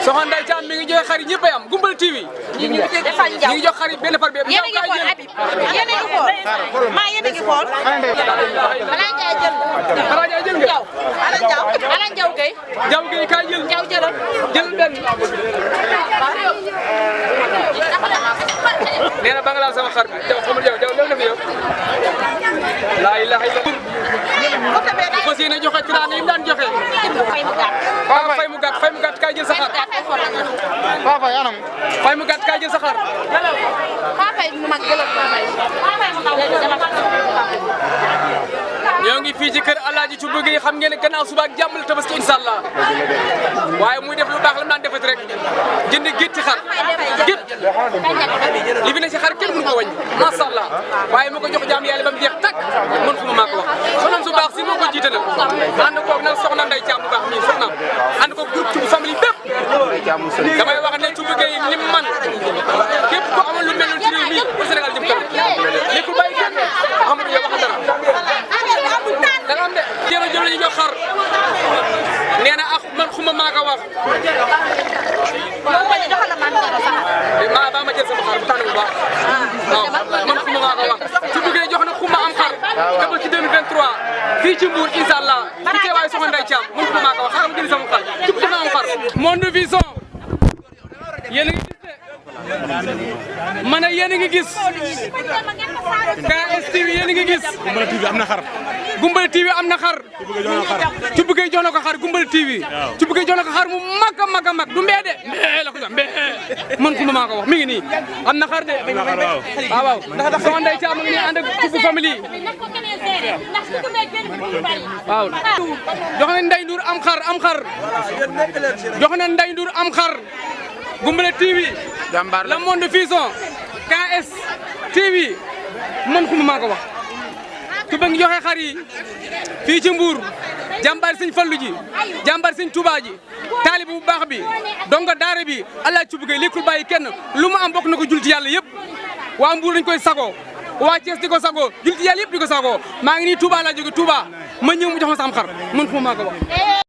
Soxna Ndeye Thiam mi ngi joxe xar yi ñëpp a am Gumbal TV. ñu ngi jox xar yi benn par benn. yéen a ngi xool Habib yéen a ngi xool maa yéen a ngi xool. Ala Ndiaye jël nga. Ala Ndiaye jël nga. Ala Ndiaye Gueye. Jaw Gueye kaay jël. Jaw jëlal. jël benn. nee na ba nga laal sama xar bi Jaw xamul Jaw loolu def yow. laa ilaha illallah. fas yéene joxe tiraanga yi mu daan joxe. waaw fay mu gàtt kaay jël sa xar. Paa Faye anam. fay mu gàtt kaay jël sa xar. ñoo ngi fii ci kër Alaaji ci bëgg yi xam ngeen ne gannaaw suba ak jàmm la tabaski inshallah waaye muy def lu baax la mu daan defati rek jënd gétti xar gétt li fi ne ci xar kenn mënu ko wàññi macha allah waaye mu ko jox jaam yàlla ba mu jeex tàkk mën fu ma maa ko wax soxnaam su baax si moo ko jiite nag ànd koog nag soxna Ndeye Thiam bu baax mii soxnaam ànd koog groupe ci famille bépp damay wax ne ci bëgg yi lim man képp ko amul lu mel noonu ci réew mi pour Sénégal jëm kanam nekkul bàyyi kenn Amadou yow wax dara da nga am de jërëjëf la ñu jox xar nee na ak man xuma maa ko wax maa ba ma jël sama xar bu tànn bu baax waaw man xuma maa ko wax su bëggee jox na xuma am xar dabal ci 2023 fii ci Mbour inshallah ci teewaayu Soxna Ndeye Thiam man xuma maa ko wax xaaral ma jël sama xar jub dafa am xar Monde Vision yéen a ngi gis de ma ne yéen a ngi gis KS TV yéen a ngi gis Gumbal TV am na xar. Gumbal TV am na xar ci bëggee jox na ko xar Gumbal TV ci bëggee jox na ko xar mu mag a mag du mbee de mbee la ko jox mbee man xuma maa ko wax mi ngi nii am na xar de waaw ndax Soxna Ndeye Thiam a ngi nii ànd ak Touba famille waaw jox na Ndeye Ndour am xar jox na Ndeye Ndour am xar Gumbal TV la Monde Vision KS TV man xuma maa ko wax ku bëgg joxe xar yi fii ci Mbour jàmbaar sëñ Fallu ji jàmbaar sëñ Touba ji taalibe bu baax bi donga daara bi Allah ci bëgg lekkul bàyyi kenn lu mu am bokk na ko julti yàlla yëpp waa Mbour dañ koy sagoo waa Thiès di ko sagoo julti yàlla yëpp di ko sagoo maa ngi nii Touba laa jóge Touba ma ñëw mu jox ma sam xar man xuma maa ko wax